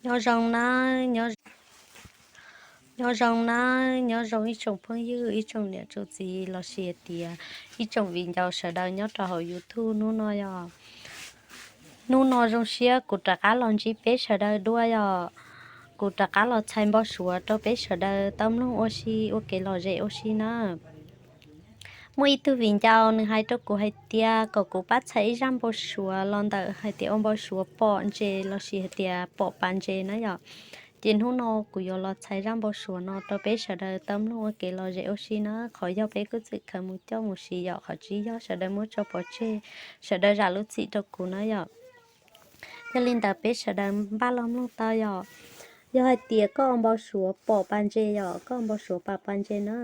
Nyob zoo nawb, nyob zoo nawb, nyob zoo ib tsoom phooj ywg, ib tsoom niam tsoom txiv lossis hais tias ib tsoom viv ncaus sawv daws nyob rau hauv YouTube hnub no yog. Hnub no zoo siab kuv rov qab los ntsib peb sawv daws dua yog. Kuv rov qab los txhais npau suav rau peb sawv daws tau mloog ua si ua kev lom zem ua si na. Muaj ib tug viv ncaus nws hais rau kuv hais tias kom kuv pab txhais ib zaj npau suav los ntawm hais tias ua npau suav pom ntses lossis hais tias pom pas ntses na yom. Ces hnub no kuv yuav los txhais zaj npau suav no rau peb sawv daws tau mloog ua kev lom zem ua si na. Qhov yog peb kuj txwm khaws mus coj mus siv yom, qhov tsis yog sawv daws muab tso pov tseg, sawv daws zam lub txim rau kuv na yom. Yog li ntawd peb sawv daws npaj los mloog tau yom. Yog hais tias koj ua npau suav pom pas ntses yom, koj ua npau suav pom pas ntses na,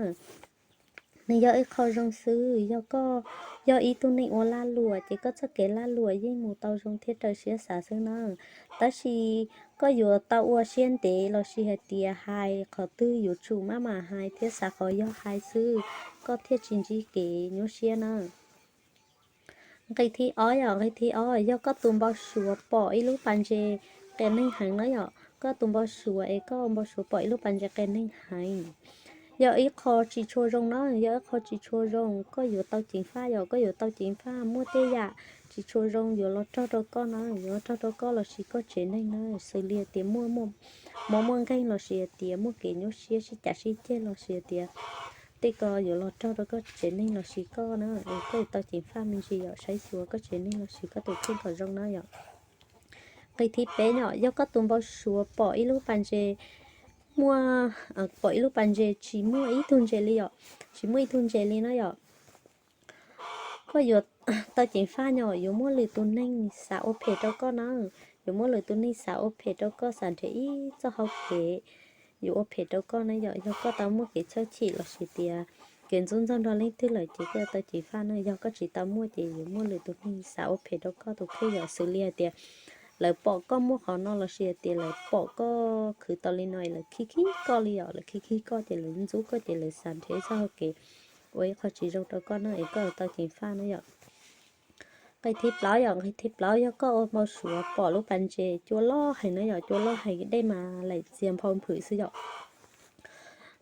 nws yog ib qho zoo xwb. Yog koj yog ib tug neeg ua lag luam ces koj txoj kev lag luam yeej mus tau zoo thiab raws siab xav xwb na. Tab sis koj yuav tau ua siab ntev lossis hais tias hais qhov twg yuav tsum maj mam hais thiab xav qhov yog hais xwb, koj thiaj tsis ntsib kev nyuaj siab na. Nqe thib ob yom, nqe thib ob yog koj tus npau suav pom ib lub pas ntses qias neeg heev na yom. Koj tus npau suav es koj npau suav pom ib lub pas ntses qias neeg heev, yog ib qho tsis tshua zoo na, yog ib qho tsis tshua zoo. Koj yuav tau ceev faj yom, koj yuav tau ceev faj. Muaj tej yam tsis tshua zoo yuav los raug rau koj na, yuav los raug rau koj lossis koj tsev neeg na, xws li hais tias muaj muaj mob muaj nkeeg lossis hais tias muaj kev nyuaj siab sib cav sib ceg lossis hais tias tej ko yuav los raug rau koj tsev neeg lossis koj na, es koj yuav tau ceev faj me ntsis yom. Saib xyuas koj tsev neeg lossis koj tus kheej kom zoo na yom. Nqe thib peb yom, yog koj tus npau suav pom ib lub pas ntses, muaj, pom ib lub pas ntses tsis muaj ib tug ntses li yom, tsis muaj ib tug ntses li na yom. Koj yuav tau ceev faj yom, yuav muaj lwm tus neeg xav ua phem rau koj na, yuav muaj lwm tus neeg xav ua phem rau koj, xav nrhiav ib txoj hau kev yuav ua phem rau koj na yom. Yog koj tau muaj kev txhawj chim lossis tias kev ntxub ntxaug nrog leej twg lawm ces koj yuav tau ceev faj na. Yog koj tsis tau muaj ces yuav muaj lwm tus neeg xav ua phem rau koj tus kheej yom, xws li hais tias lawv pom koj muaj qhov no lossis hais tias lawv pom koj khwv tau li no es lawv khib khib koj li yom, lawv khib khib koj ces lawv ntxub koj ces lawv xav nrhiav ib txoj hau kev ua ib qho tsis zoo rau koj na, es koj yuav tau ceev faj na yom. Nqe thib plaub yom, nqe thib plaub yog koj ua npau suav pom lub pas ntses cua loj heev na yom, cua loj heev, dej mas laim txias nphau nphwm xwb yom.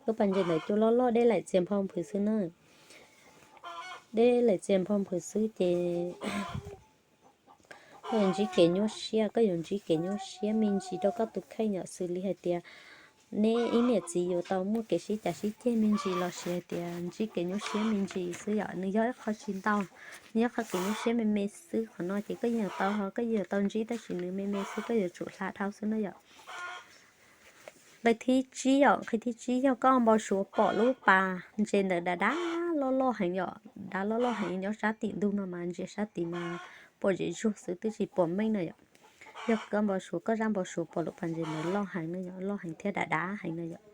Lub pas ntses ntawd cua loj loj, dej laim txias nphau nphwm xwb na. Dej laim txias nphau nphwm xwb ces koj yuav ntsib kev nyuaj siab, koj yuav ntsib kev nyuaj siab me ntsis rau koj tus kheej yom, xws li hais tias neb ib niam txiv yuav tau muaj kev sib cav sib ceg me ntsis lossis hais tias ntsib kev nyuaj siab me ntsis xwb yom. Nws yog ib qho tsis ntau, nws yog qhov kev nyuaj siab me me xwb. Qhov no ces koj yeej yuav tau, koj yeej yuav tau ntsib tab sis nws me me xwb, koj yuav tsum hla dhau xwb na yom. Nqe thib tsib yom, nqe thib tsib yog koj npau suav pom lub pas ntses ntawd dav dav loj loj heev yom, dav loj loj heev nyob sab tim ntug no mas ntsia sab tid mas pom zem zuag xwb twb tsis pom meej na yom. Yog koj npau suav, koj zaj npau suav pom lub pas ntses ntawd loj heev na yom, loj heev thiab dav dav heev na yom.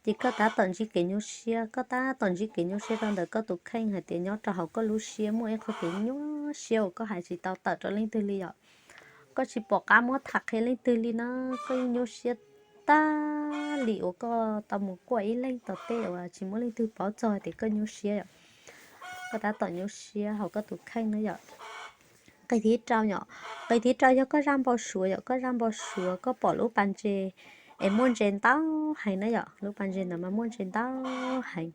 Ces koj tab tom ntsib kev nyuaj siab, koj tab tom ntsib kev nyuaj siab rau ntawm koj tus kheej hais tias nyob rau hauv koj lub siab muaj ib qho kev nyuaj siab uas koj hais tsis tau tawm rau leej twg li yom. Koj tsis pom qab muab tham qhia leej twg li na, koj yeej nyuaj siab tag li uas koj tau mus quaj ib leeg tom tej uas tsis muaj leej twg paub txog tias koj nyuaj siab yom. Koj tab tom nyuaj siab hauv koj tus kheej na yom. Nqe thib rau yom, nqe thib rau yog koj zaj npau suav yom, koj zaj npau suav koj pom lub pas ntses es muaj ntses ntau heev na yom, lub pas ntses ntawd mas muaj ntses ntau heev.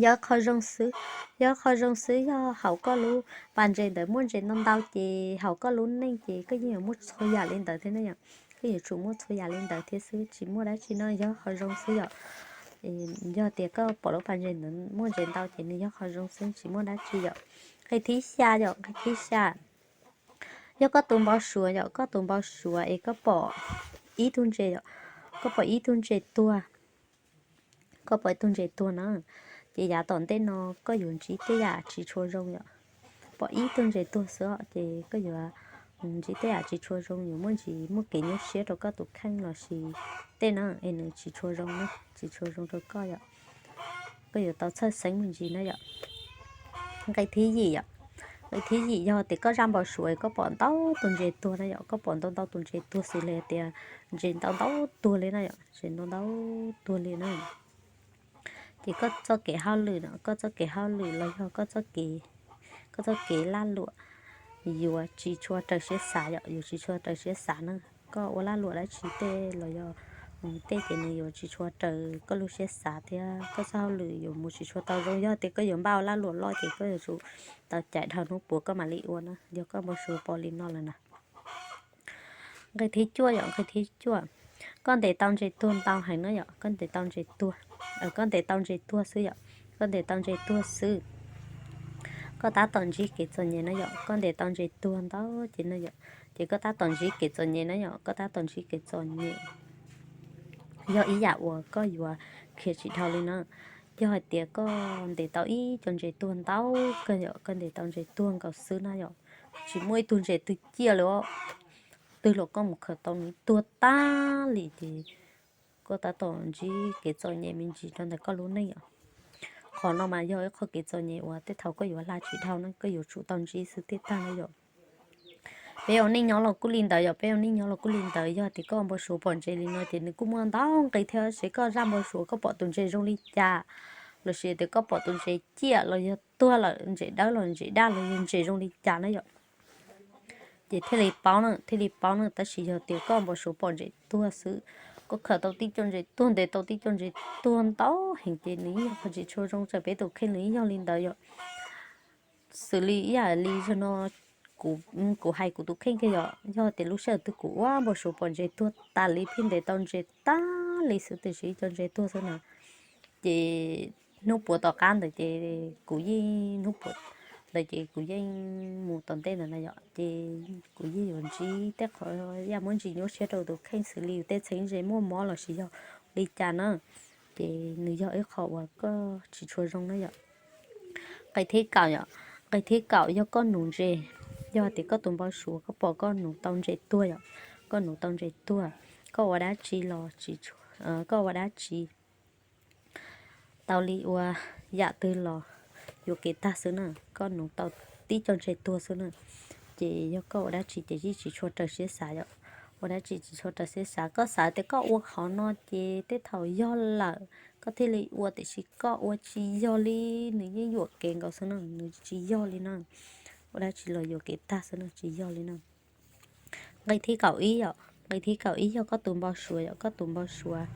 Yog qhov zoo xwb, yog qhov zoo xwb, yog hauv koj lub pas ntses ntawd muaj ntses ntau ntau ces hauv koj lub neej ces koj yeej yuav muaj txhua yam li ntawd thiab na yom. Koj yuav tsum muaj txhua yam li ntawd thiab xwb, tsis muaj dab tsi no, yog qhov zoo xwb yom. Yog tias koj pom lub pas ntses ntawd muaj ntses ntau ces nws yog qhov zoo xwb, tsis muaj dab tsi yom. Nqe thib xya yom, nqe thib xya yog koj tus npau suav yom, koj tus npau suav es koj pom ib tug ntses yom, koj pom ib tug ntses tuag, koj pom ib tug ntses tuag na, ces yav tom ntej no koj yuav ntsib tej yam tsis tshua zoo yom. Pom ib tug ntses tuag xwb os, ces koj yuav ntsib tej yam tsis tshua zoo, yuav muaj ntsis muaj kev nyuaj siab rau koj tus kheej lossis tej na, es nws tsis tshua zoo na, tsis tshua zoo rau koj yom. Koj yuav tau txhawj xeeb me ntsis na yom. Nqe thib yim yom, nqe thib yim yog tias koj zaj npau suav koj pom ntau tus ntses tuag na yom, koj pom ntau ntau tus ntses tuag xws li tias ntses ntau ntau tuag li na yom, ntses ntau ntau tuag li na. Ces koj txoj kev hauj lwm no, koj txoj kev hauj lwm los yog koj txoj kev, koj txoj kev lag luam yuav tsis tshua raws siab xav yom, yuav tsis tshua raws siab xav na. koj ua lag luam dab tsi tej los yog tej ces nws yuav tsis tshua raws koj lub siab xav thiab koj txoj hauj lwm yuav mus tsis tshua tau zoo. Yog tias koj yuav npaj ua lag luam loj ces koj yuav tsum tau cais dhau hnub puav koj mam li ua na, yog koj npau suav pom li no lawm na. Nqe thib cuaj yom, nqe thib cuaj, koj ntes tau ntses tuag ntau heev na yom, koj ntes tau ntses tuag, koj ntes tau ntses tuag xwb yom, koj ntes tau ntses tuag xwb. Koj tab tom ntsib kev txom nyem na yom, koj ntes tau ntses tuag ntau ces na yom, ces koj tab tom ntsib kev txom nyem na yom, koj tab tom ntsib kev txom nyem. Yog ib yam uas koj yuav khiav tsis dhau li na. Yog hais tias koj ntes tau ib co ntses tuag ntau kawg yom, koj ntes tau ntses tuag nkaus xwb na yom, tsis muaj ib tug ntses twg ciaj li, twg los koj mus khaws tau nws tuag tag li ces koj tab tom ntsib kev txom nyem me ntsis rau ntawm koj lub neej os. Qhov no mas yog ib qho kev txom nyem uas tej thaum koj yuav hla tsis dhau na, koj yuav tsum tau ntsib xwb thiaj tag na yom. Peb ua neej nyob los kuj li ntawd yom, peb ua neej nyob los kuj li ntawd. Yog tias koj npau suav pom ntses li no ces nws kuj muaj ntau nqe thiab, seb koj zaj npau suav koj pom tus ntses zoo li cas, los sis tias koj pom tus ntses ciaj los yog tuag lawm, ntses dawb los ntses daj los yog ntses zoo li cas na yom, ces thiaj li paub na, thiaj li paub na. Tab sis yog tias koj npau suav pom ntses tuag xwb, koj khaws tau tib co ntses tuag, ntes tau tib co ntses tuag ntau heev ces nws yeej yog qhov tsis tshua zoo rau peb tus kheej, nws yeej yog li ntawd yom. Xws li ib yam li zaum no kuv hais kuv tus kheej kiag yom, yog tias lub sij hawm twg kuv ua npau suav pom ntses tuag tas li, pheej ntes tau ntses tag li xwb, tiam sis ib co ntses tuag xwb na, ces hnub puav tom qab ntawd ces kuv yeej, hnub puav ntawd ces kuv yeej mus tom ntej ntawd na yom, ces kuv yeej yuav ntsib tej qhov yam muab ntsis nyuaj siab rau tus kheej, xws li yus tej txheeb ze muaj mob los sis yog li cas na, ces nws yog ib qho uas koj tsis tshua zoo na yom. Nqe thib kaum yom, nqe thib kaum yog koj nuv ntses. Yog tias koj tus npau suav koj pom koj nuv tau ntses tuag yom, koj nuv tau ntses tuag, koj ua dab tsi los tsis, koj ua dab tsi tau li ua yam twg los yuam kev tag xwb na, koj nuv tau tib co ntses tuag xwb na, ces yog koj ua dab tsi ces yeej tsis tshua raws siab xav yom. Ua dab tsi tsis tshua raws siab xav, koj xav tias koj ua qhov no ces tej thaum yog lawm, koj thiaj li ua, tiam sis koj ua tsis yog li, nws yeej yuam kev nkaus xwb na, nws tsis yog li na. Ua dab tsi los yuam kev tag xwb na, tsis yog li na. Nqe thib kaum ib yom, nqe thib kaum ib yog koj tus npau suav yom, koj tus npau suav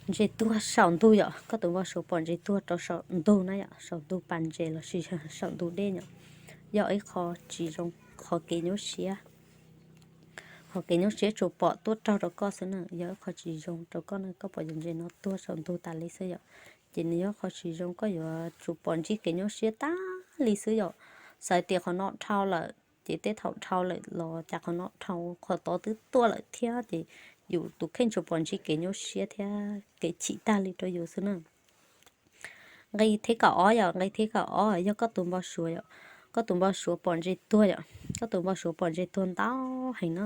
ntses tuag saum ntug yom, koj tus npau suav pom ntses tuag rau saum ntug na yom, saum ntug pas ntses los sis saum ntug dej yom, yog ib qho tsis zoo, qhov kev nyuaj siab, qhov kev nyuaj siab tsuas pom tuaj raug rau koj xwb na, yog ib qho tsis zoo rau koj na, koj pom cov ntses no tuag saum ntug tas li xwb yom, ces nws yog qho tsis zoo, koj yuav tsum pom ntsib kev nyuaj siab tag li xwb yom. Xav tias qhov no dhau lawm ces tej thaum dhau lawm los cas qhov no dhau, qhov tod twb tuaj lawm thiab, ces yus tus kheej tsuas pom ntsib kev nyuaj siab thiab kev chim tag li rau yus xwb na. Nqe thib kaum ob yom, nqe thib kaum ob yog koj tus npau suav yom, koj tus npau suav pom ntses tuag yom, koj tus npau suav pom ntses tuag ntau heev na,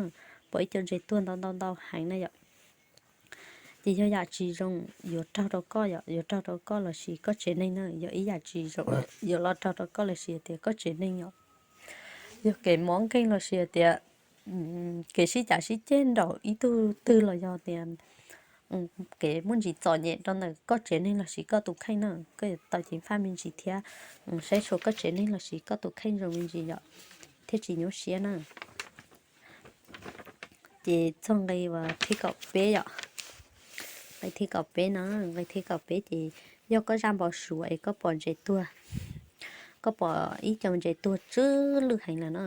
pom ib co ntses tuag ntau ntau ntau heev na yom, ces yog yam tsis zoo yuav raug rau koj yom, yuav raug rau koj los sis koj tsev neeg na, yog ib yam tsis zoo yuav los raug rau koj los sis tias koj tsev neeg yom. Yog kev mob nkeeg los sis tias kev sib cav sib ceg nraum ib tug twg los yog tias kev muaj ntsis txom nyem rau ntawm koj tsev neeg los sis koj tus kheej na, koj yuav tau ceev faj me ntsis thiab saib xyuas koj tsev neeg los sis koj tus kheej zoo me ntsis yom, thiaj tsis nyuaj siab na. Ces txog nqe thib kaum peb yom, nqe thib kaum peb na, nqe thib kaum peb ces yog koj zaj npau suav es koj pom ntses tuag, koj pom ib co ntses tuag tsw lwj heev lawm na,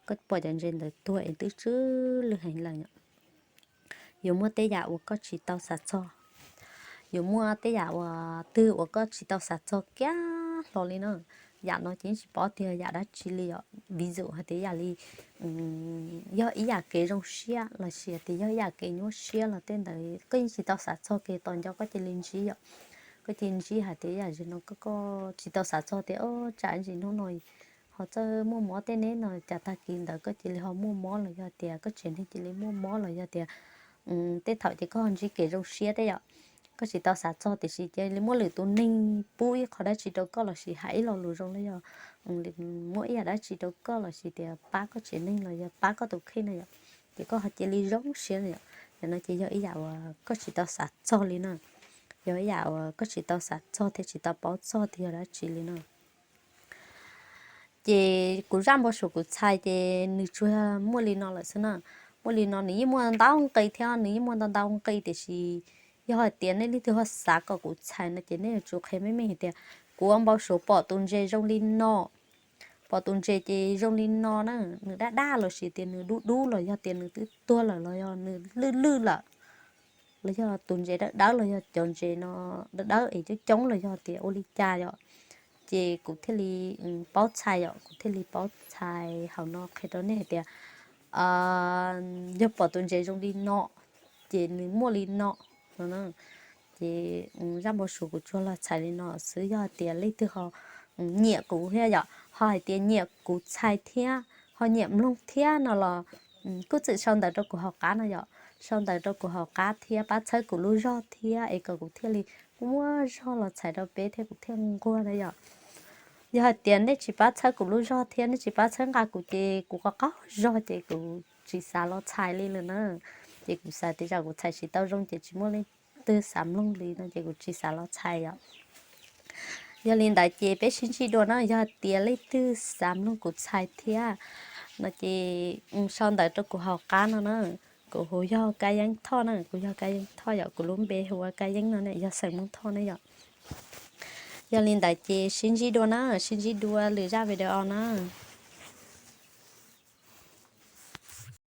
koj pom cov ntses ntawd tuag es twb tsw lwj heev lawm yom, yuav muaj tej yam uas koj tsis tau xav txog, yuav muaj tej yam uas twg uas koj tsis tau xav txog kiag hlo li na. Yam no ces yeej tsis paub tias yam dab tsi li yom, vis zum hais tias yam li yog ib yam kev zoo siab los sis tias yog ib yam kev nyuaj siab los tej ntawd koj yeej tsis tau xav txog, kev tos nco koj cia li ntsib yom. Koj cia li ntsib hais tias yam no koj tsis tau xav txog tias o, tsam ntsis hnub no ho txawj muaj mob tej neb no, cas tag kis ntawd koj cia li ho muaj mob los yog tias koj tsev neeg cia li muaj mob los yog tias tej thaum ces koj ho ntsib kev zoo siab tej yom. Koj tsis tau xav txog tiam sis cia li muaj lwm tus neeg pub ib qho dab tsi rau koj los sis hais ib lo lus zoo los yog muaj ib yam dab tsi rau koj los sis tias pab koj tsev neeg los yog pab koj tus kheej na yom, ces koj ho cia li zoo siab na yom. Yam no ces yog ib yam uas koj tsis tau xav txog li na, yog ib yam uas koj tsis tau xav txog thiab tsis tau paub txog tias yog dab tsi li na. Ces kuv zaj npau suav kuv txhais ces nws tsuas muaj li no lawm xwb na. Muaj li no nws yeej muaj ntau nqi thiab, nws yeej muaj ntau ntau nqi, tiam sis yog hais tias nej leej twg ho xav kom kuv txhais no ces nej yuav tsum qhia meej meej hais tias kuv ua npau suav pom tus ntses zoo li no. Pom tus ntses ces zoo li no na, nws daj daj los sis tias nws dub dub los yog tias nws twb tuag lawm los yog nws lwj lwj lawm, los yog tus ntses dawb dawb los yog cov ntses no dawb dawb es coob coob los yog tias ua li cas yom. Ces kuv thiaj li paub txhais yom, kuv thiaj li paub txhais hauv no qhia rau nej hais tias yog pom tus ntses zoo li no ces nws muaj li no no. Ces zaj npau suav kuv tsuas los txhais li no xwb, yog tias leej twg ho nyiam kuv thiab yom, ho hais tias nyiam kuv txhais thiab ho nyiam mloog thiab no los kuj txwm sau ntawv rau kuv hauv qab no yom, sau ntawv rau kuv hauv qab thiab pab txhawb kuv lub zog thiab es kom kuv thiaj li muaj zog los txhais rau peb thiab kuv thiaj nquag na yom. Yog hais tias nej tsis pab txhawb kuv lub zog thiab nej tsis pab txhawb nqa kuv ces kuv qaug qaug zog ces kuv tsis xav los txhais li lawm na. Ces kuv xav tias tsam kuv txhais tsis tau zoo ces tsis muaj leej twg xav mloog li no ces kuv tsis xav los txhais yom. Yog li ntawd ces peb sib ntsib dua na, yog hais tias leej twg xav mloog kuv txhais thiab no ces sau ntawv rau kuv hauv qab no na. Kuv hu yog Kab Yeeb Thoj na, kuv yog Kab Yeeb Thoj yom, kuv lub npe hu ua Kab Yeeb no ne, yog xeem Moos Thoj ne yom. Yog li ntawd ces sib ntsib dua na, sib ntsib dua lwm zaj video na.